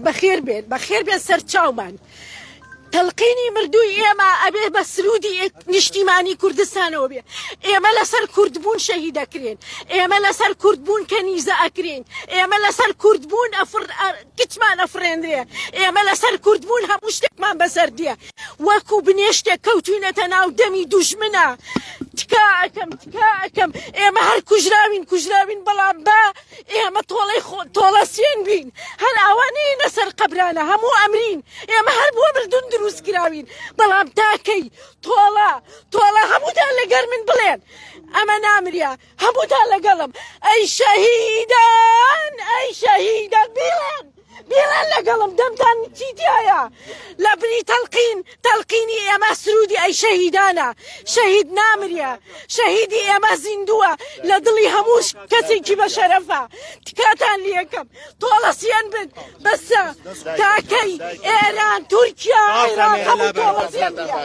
بەخێر بێن بەخێر بێن سەر چاومان تەلقینی مردووی ئێمە ئەبێ بە سرودی نیشتیمانی کوردستانەوە بێ ئێمە لەسەر کوردبوون شەهید ئەکرێن ئێمە لەسەر کوردبوون کەنیزە ئەکرێن ئێمە لەسەر کوردبوون ئەفڕ کچمان ئەفڕێنرێ ئێمە لەسەر کوردبوون هەموو شتێکمان بەسەر دێ وەکو بنێشتێک کەوتوینەتە ناو دەمی دوژمنە تکا ئەکەم تکا ئەکەم ئێمە هەر کوژراوین کوژراوین بەڵام بە ئێمە تۆڵەی خۆ تۆڵە سێن بین هەر ئاوا نێینە سەر قەبرانە هەموو ئەمرین ئێمە هەر بۆ مردن دروست کراوین بەڵام تاکەی تۆڵە تۆڵە هەمووتان لەگەر من بڵێن ئەمە نامریا هەمووتان لەگەڵم ئەی شەهیدان ئەی شەهیدان بیڵێن بیڵێن لەگەڵم دەمتان چی تایە لە بری تەلقین تەلقینی ئێمە سرودی ئەی شەهیدانە شەهید نامریە شەهیدی ئێمە زیندووە لە دڵی هەموو کەسێکی بە شەرەفە تکاتان لەکەم تۆڵەسیێن بن بەسە تاکەی ئێران تورکیا عێراق هەموو تۆڵەسیێن بیە.